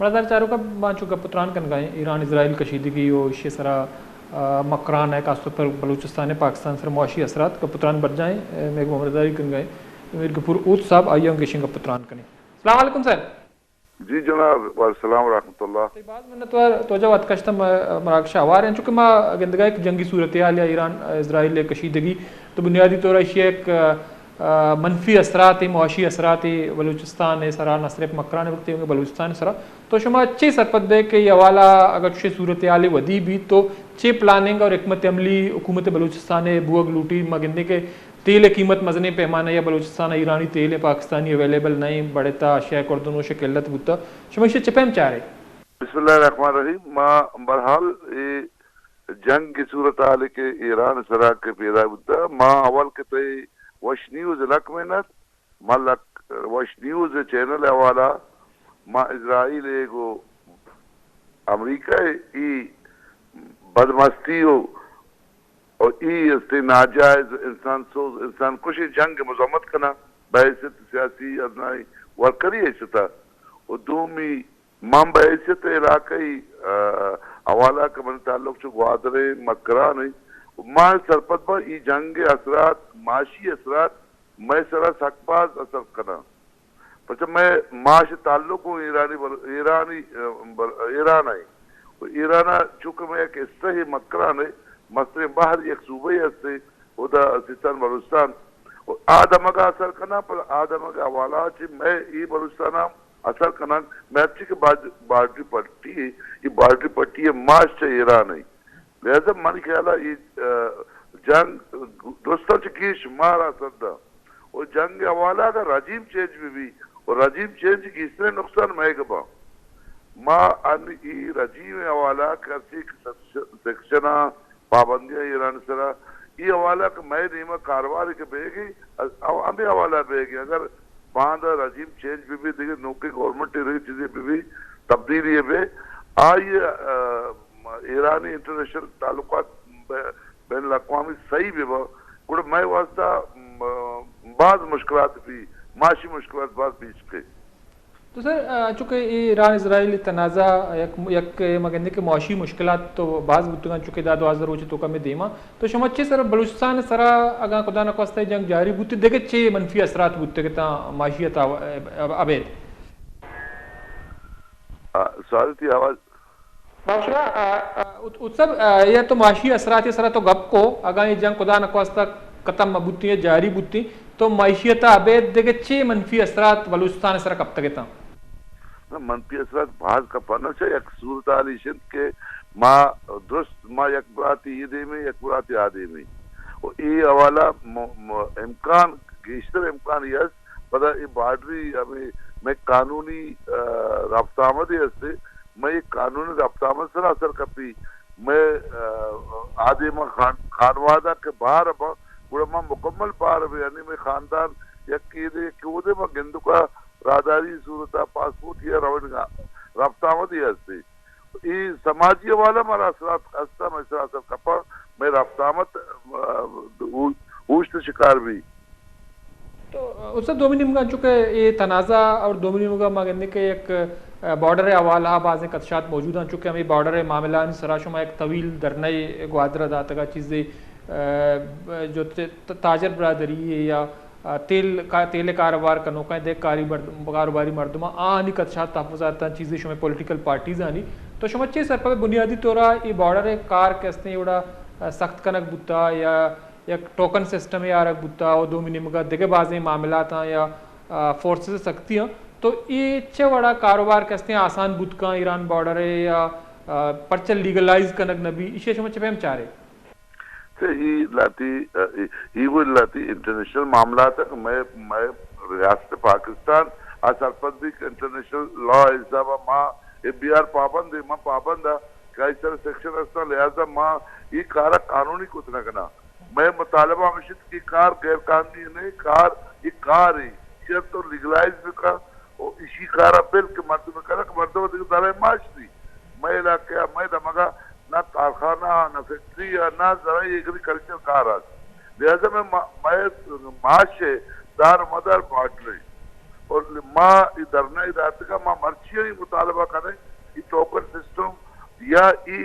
بڑادار چاروکاں، ما چو گپ ءُ تران کنگا ایں ایران اسرائیل کشیدگی ءُ ایشی ءِ سرا، آ، مکران ءِ، خاص طور پر بلوچستان ءِ، پاکستان ءِ سرا معاشی اثرات، گپ ءُ تران برجاہ ایں۔ اے، مئے گوں ہمراہداری کنگا ایں میر غفور اوت صاحب، آئی ءَ ہم گیشیں گپ ءُ تران کنیں۔ السلام علیکم سر۔ جی جناب، وعلیکم السلام ورحمۃ اللہ۔ تئی باز منت وار، تو جا وت کشتم، آ، مراگش ءَ ہوار ایں، چونکہ ما گندگا یک جنگی صورتحال یا ایران، آ، اسرائیل ءِ کشیدگی تو بنیادی طور ءَ ایشی ءِ یک، آ، آ، منفی اثرات، معاشی اثرات بلوچستان ءِ سرا، نہ صرف مکران ءَ بلکہ تیوگیں بلوچستان ءِ سرا۔ تو شما چے سرپد بئے کہ اے حوالہ اگر چوشیں صورتحالے ودی بیت تو چے پلاننگ اور حکمت عملی حکومت بلوچستان ءِ بوگ لوٹی؟ ما گندیں کہ تیل ءِ قیمت مزنیں پیمانہ ءَ، بلوچستان ءَ ایرانی تیل ءِ، پاکستانی اویلیبل نہ ایں، بڑھتا، اشیاء خوردنوش ءِ قلت بوتا۔ شما ایشی ءَ چہ پیم چارے؟ بسم اللہ الرحمن الرحیم۔ ما بہرحال اے جنگ ءِ صورتحال کہ ایران ءِ سرا کہ پیدا بوتا، ما اول کہ تئی وش نیوز ءَ لک منت، ما لک وش نیوز ءِ چینل ءِ حوالہ، ما اسرائیل ءِ گوں امریکہ ءِ اے بدمستی ءُ، ءُ اے استیں ناجائز انسان سوز، انسان کشیں جنگ ءِ مذمت کناں، بحیثیت سیاسی ازنائی ورکری ءِ حیثیت ءَ۔ ءُ دومی من بحیثیت علاقائی، آ، حوالہ کہ منی تعلق چو گوادر ءُ مکران ءَ، ما سرپد باں اے جنگ ءِ اثرات، معاشی اثرات مئے سرا سک باز اثر کناں۔ پرچہ مئے معاش تعلق گوں ایرانی بل-، ایرانی، آ، بل-، ایران ءَ۔ ءُ ایران ءَ چونکہ مئے یک حصہ ءِ مکران ءِ مستریں بحر یک صوبہ ءِ ہستے، اودا سیستان بلوچستان۔ ءُ آ دمگ ءَ اثر کناں، پر آ دمگ ءِ حوالہ ءَ چہ مئے اے بلوچستان ءَ ہم اثر کناں۔ مئے ہرچی کہ باج-، بارڈری پٹی ءَ، اے بارڈری پٹی ءِ معاش چہ ایران ءَ۔ لہذا منی خیال ءَ اے، آ، جنگ درستاں چہ گیش مارا سد ءَ۔ ءُ جنگ ءِ حوالہ اگر رجیم چینج بہ بی، ءُ رجیم چینج گیشتریں نقصان مئیگ باں۔ ما ان اے رجیم ءِ حوالہ کہ ہرچی کہ سیکش-، سیکشناں پابندیاں ایران ءِ سرا، اے حوالہ کہ مئے دیم ءَ کاروبارے کہ بیگی، ہمے حوالہ بیگی۔ اگر باندا رجیم چینج بہ بی، دگہ نوکیں گورنمنٹ ءِ چیزے بہ بی، تبدیلی بہ بی، آئی، آ، ایرانی انٹرنیشنل تعلقات بہ-، بین الاقوامی صحیح بہ باں، گڑا مئے واسطہ، م-، باز مشکلات بی، معاشی مشکلات باز بیش کے۔ تو سر، آ، چونکہ اے ایران اسرائیل تنازع یک، یک ما گندیں کہ معاشی مشکلات تو باز بوتگاں، چونکہ دا دوازدہ روچ تو کمے دیما۔ تو شما چے سر بلوچستان سرا اگاں خدا نخواستہ جنگ جاری بوتی، دگہ چے منفی اثرات بوتگ تاں معاشیت ءَ ابید؟ آ، سوال تئی آواز۔ باشا، آ، آ، ات-، اتسب، آ، یا تو معاشی اثرات سرا تو گپ کو، اگاں یہ جنگ خدا نخواستہ ختم مہ بوتی یا جاری بوتی، تو معیشت ءَ ابید دگہ چے منفی اثرات بلوچستان سرا کپتگ اتاں؟ نہ، منفی اثرات باز کپاں۔ نہ چہ یک صورتحال ایش انت کہ ما درست، ما یک براتی یہ دیمیں، یک براتی آ دیمیں۔ و اے حوالہ م-، م-، امکان، گیشتر امکان یہ است، پدا اے بارڈری ہمیں مئے قانونی، آ، رفت آمدے است، مئے قانونی رفت آمد سرا اثر کپی، مئے، آ، آ دیما خان-، خانوادہ کہ بار باں، گڑا ما مکمل بار بیں، یعنی مئے خاندان یک ایدے کہ اودے ما گندکا راہداری صورتا پاسپورٹ یا روگ ءَ رفت آمدے است۔ اے سماجی حوالہ مارا اثرات ہستاں، مئے سرا اثر کپاں، مئے رفت آمد، آ، ہو-، ہوشت شکار بی۔ تو استاد، دومی نیمگا چونکہ اے تنازع اور دومی نیمگا ما گندیں کہ یک، آ، بارڈر حوالہ بازیں خدشات موجود ہیں، چونکہ ہمیں بارڈر معاملہ سرا شما یک طویل دھرنہ گوادر داتگا، چیزے، آ، جو ت-، ت-، تاجر برادری ہے یا آ، تیل کا-، تیل ءِ کاروبار کنوکاں، دگہ کاری برد-، کاروباری مردماں، آہانی خدشات تحفظات ءَ چیزے شمئے پولیٹیکل پارٹیز آنی۔ تو شما چے سرپد بنیادی طور ءَ اے بارڈر ءِ کار کہ استیں اوڑا، آ، سخت کنگ بوتا یا یک ٹوکن سسٹم ءِ آرگ بوتا و دومی نیمگا دگہ بازیں معاملات آں یا، آ، فورسز سختی آں، تو اے چہ وڑا کاروبار کہ استیں آسان بوت کاں ایران بارڈر ءِ یا، آ، پرچہ لیگلائز کنگ نہ بی، ایشی ءَ شما چہ پیم چارے؟ چہ ای لاتی، ای، ای گو لاتی انٹرنیشنل معاملات کہ مئے، مئے ریاست پاکستان آ سرپد بی کہ انٹرنیشنل لا حساب ما ایف بی آر پابند ہے، ما پابند ہے کہ آئی سر سیکشن استاں، لہذا ما ای کارا قانونی کت نہ کناں۔ مئے مطالبہ ہمیش انت کہ کار غیر قانونی نہیں، کار، ای کار ہے، شرط تو لیگلائز بکا، و ایشی کارا بل کہ مردم کنک، مردم دیگه دارای معاش دی۔ مئے علاقہ ءَ، مئے دمگ ءَ نہ کارخانہ ءَ، نہ فیکٹری ءَ، نہ زرعی ایگریکلچر کار است۔ لہذا مئے ما-، مئے معاش ءِ دار و مدار بارڈر ءِ۔ اور ما اے دھرنا ءَ داتگ ءَ، ما مرچی ءَ اے مطالبہ کنیں، اے ٹوکن سسٹم یا اے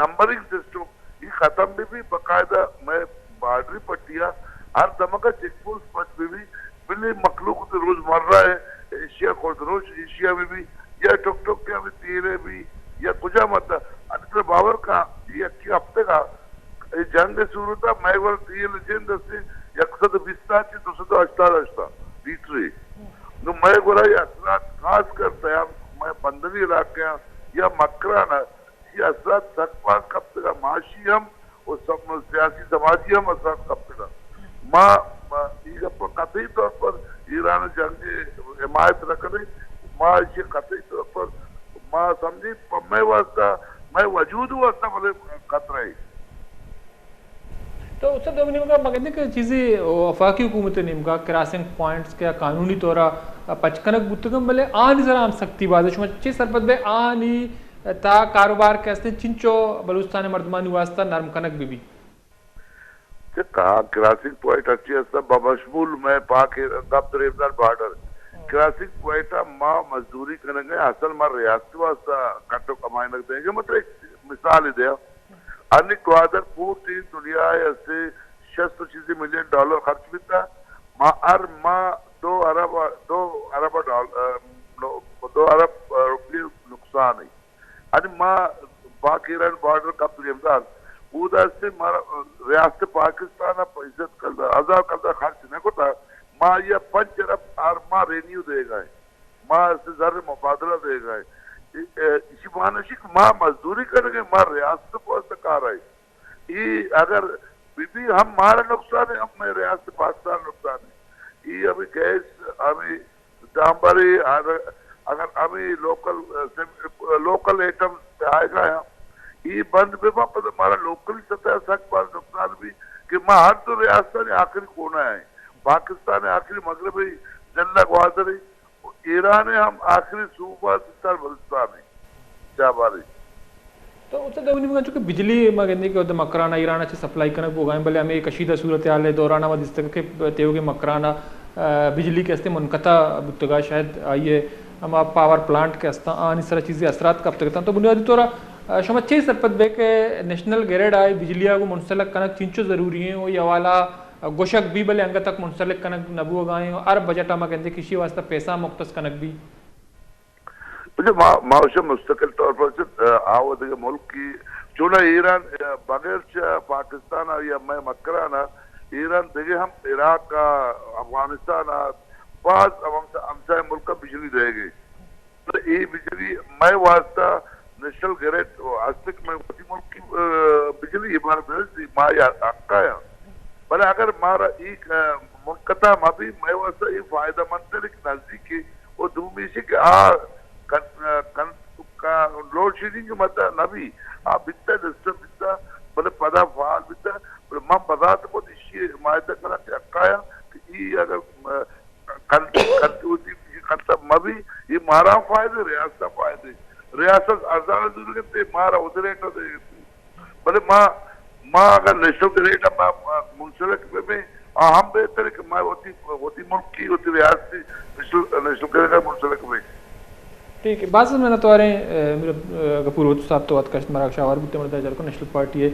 نمبرنگ سسٹم اے ختم بہ بی، باقاعدہ مئے بارڈری پٹی ءَ ہر دمگ ءَ چیک پوسٹ پچ بہ بی، بلے مخلوق وتی روزمرہ ءِ اشیا خوردنوش اشیا بہ بی، یا ٹک ٹک ءَ ہمے تیل ءَ بی، یا کجام ءَ، انت باور کن، اے یکے ہفتگ ءَ اے جنگ ءِ صورت ءَ مئے گورا تیل ءِ جند است یک سد ءُ بیست ءَ چہ دو سد ءُ ہشتاد ءَ شتہ لیٹرے۔ نوں مئے گورا اے اثرات خاص کر سیام مئے بندنی علاقہ ءَ یا مکران ءَ اے اثرات سک باز کپتگ ءَ، معاشی ہم ءُ سم-، سیاسی سماجی ہم اثرات کپتگ ءَ۔ ما، ما اے گپ ءَ قطعی طور پر ایران ءِ جنگ ءِ حمایت نہ کنیں۔ ما ایشی قطعی طور پر ما سمجھیں پہ مئے واسطہ، مئے وجود ءِ واسطہ بلے خطرہ اے۔ تو استاد دومی نیمگا ما گندیں کہ چیزے وفاقی حکومت ءِ نیمگا کراسنگ پوائنٹس کہ قانونی طور ءَ پچ کنگ بوتگ انت، بلے آنی سرا ہم سختی باز انت۔ شما چے سرپد بئے آنی تا کاروبار کہ استیں چنچو بلوچستان ءِ مردمانی واسطہ نرم کنگ بہ بی؟ چہ کا-، کراسنگ پوائنٹ ہرچی است بمشمول مئے پاک ءِ گپ دریمدار بارڈر۔ کراسنگ پوائنٹ ءَ ما مزدوری کنگ ءَ، اصل ما ریاست ءِ واسطہ کٹ ءُ کمائینگ دئیگ ءَ، مطلب ایک مثال دیا۔ انی گوادر پورٹ ءَ دنیا ءَ است شست ءُ چیزے ملین ڈالر خرچ بیتا۔ ما ہر ماہ دو ارب، دو ارب ڈال-، ا، نو-، دو ارب روپی نقصان ہے۔ انی ما پاک ایران بارڈر کپ گرفتار۔ اودا است مارا ریاست پاکستان ءَ عزت کلدار، ہزار کلدار خرچ نہ کتا۔ ما یا پنچ ارب ہر ماہ رینیو دے گئے۔ ما است زر مبادلہ دے گئے۔ ا-، ا-، اسی معنی شی کہ ما مزدوری کرنے، ما ریاست پوست کار ہے۔ ای اگر بی بی ہم مارا نقصان ہے، ہم میں ریاست پاکستان نقصان ہے۔ ای ابھی گیس، ابھی ڈامبر ہے، اگر، اگر ابھی لوکل، ا، سم-، لوکل آئٹم آئے گا ہے، ای بند بہ باں، پتہ مارا لوکل سطح سک بار نقصان بھی کہ ما ہر دو ریاستانی آخری کونا ہے۔ پاکستان آخری مغربی جنگ گوادر ہے۔ ایران ءِ ہم آخری صوبہ سستان بلوچستان ہے۔ جا بارے۔ تو استاد دومی نیمگا چونکہ بجلی ما گندیں کہ اودا مکران ءَ ایران ءَ چہ سپلائی کنگ بوگا ہیں، بلے ہمیں کشیدہ صورتحال ءِ دوران ءَ ما دیستگ کہ تیوگیں مکران ءَ، ا، بجلی کہ استیں منقطع بوتگا، شاید آئی ءِ ہما پاور پلانٹ کہ استاں آنی سرا چیزے اثرات کپتگ اتاں۔ تو بنیادی طور ءَ، ا، شما چے سرپد بے کہ نیشنل گرڈ ءَ بجلی ءَ گوں منسلک کنگ چنچو ضروری ہیں و یہ حوالہ گوشگ بی بلے انگت تک منسلک کنگ نہ بوگا ہیں، ہر بجٹ ءَ ما گندیں کہ ایشی واسطہ پیسہ مختص کنگ بی۔ بلے ما، ما وش مستقل طور پر چہ، ا، آ و دگہ ملک کی چونا ایران، ا، بغیر چہ پاکستان ءَ یا مئے مکران ءَ ایران دگہ ہم عراق ءَ، افغانستان ءَ باز ہمسا-، ہمسائے ملک ءَ بجلی دئیگ ءَ۔ تو اے بجلی مئے واسطہ نیشنل گرڈ ہست کہ مئے وتی ملکی، ا، بجلی عبارت ہے، ما یا حق آیا۔ بلے اگر مارا اے، ا، منقطع مہ بی، مئے واسطہ اے فائدہ مند تر ایک نزدیکی و دومی ایشی کہ آ کن-، ا، کن-، کا-، لوڈ شیڈنگ مطلب نہ بی، آ بیتا، ڈسٹرب بیتا، بلے پدا فعال بیتا، بلے من بذات خود ایشی حمایت کناں کہ حق آیا کہ ای اگر، ا، کن-، کنٹوزی کنٹا مہ بی، یہ مارا فائدہ، ریاست فائدہ۔ ریاست ارزان زورگتے، مارا ادھر ریٹ دے۔ بلے ما، ما اگر نیشنل گرڈ ءَ ما، ما منسلک بہ بیں، آ ہم بہتر ہے کہ ما وتی، وتی ملکی، وتی ریاستی نیشنل، نیشنل گرڈ ءَ منسلک بیں۔ ٹھیک ہے، باز منت واریں، ا، میر، ا، غفور بھٹو صاحب تو وت کشت مراگش آوار بوتے مردہ جلکو نیشنل پارٹی ءِ،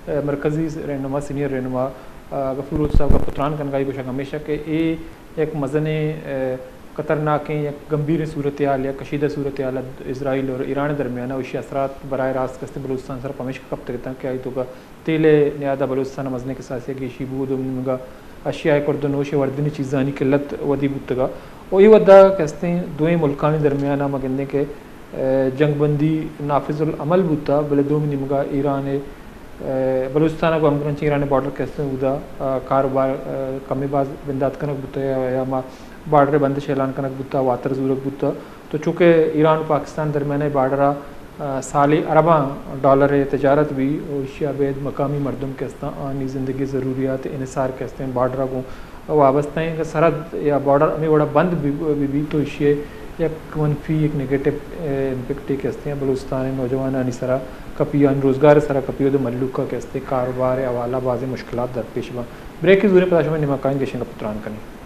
ا، مرکزی رہنما، سینئر رہنما، ا، غفور بھٹو صاحب ءَ پتران کنگائی گوشگ ہمیشہ کہ اے یک مزنیں، ا، خطرناکیں یک گمبھیریں صورتحال یا کشیدہ صورتحال ءَ اسرائیل اور ایران ءِ درمیان ءَ، ایشی اثرات براہ راست کستیں بلوچستان سر پمیشکا کپتگ اتاں کہ آئی توکا تیل ءِ نیاد ءَ بلوچستان ءَ مزنیں کساسے ءَ گیشی بود و نیمگا اشیاء خورد و نوش ءِ وردنی چیزانی قلت ودی بوتگا و اے وھدا کستیں دوئیں ملکانی درمیان ءَ ما گندیں کہ ء، جنگ بندی نافذ العمل بوتا، بلے دومی نیمگا ایران ء، ء، بلوچستان ء گوں ہمگرنچیں ایران ء بارڈر کہ استیں اودا، ء، کاروبار، ء، کمے باز بندات کنگ بوتا یا، یا ما بارڈر ء بندش اعلان کنگ بوتا، واتر زورگ بوتا۔ تو چونکہ ایران و پاکستان درمیان ء بارڈر ء، ء، سالے ارباں ڈالر ء تجارت بی و ایشی ء ابید مقامی مردم کہ استاں آنی زندگی ضروریات انحصار کہ استیں بارڈر ء گوں وابستہ ایں کہ سرحد یا بارڈر ہمے وڑا بند بہ، بہ بیت تو ایشی ء یک منفی، یک نیگیٹو، ء، امپیکٹے کہ استیں بلوچستان ء نوجوانانی سرا کپی، آنی روزگار ء سرا کپی، اود مھلوک ء کہ استیں کاروبار ء حوالہ بازیں مشکلات درپیش باں۔ بریکے زوریں، پدا شمئے نیمگا کائیں، گیشیں گپ ء تران کنیں۔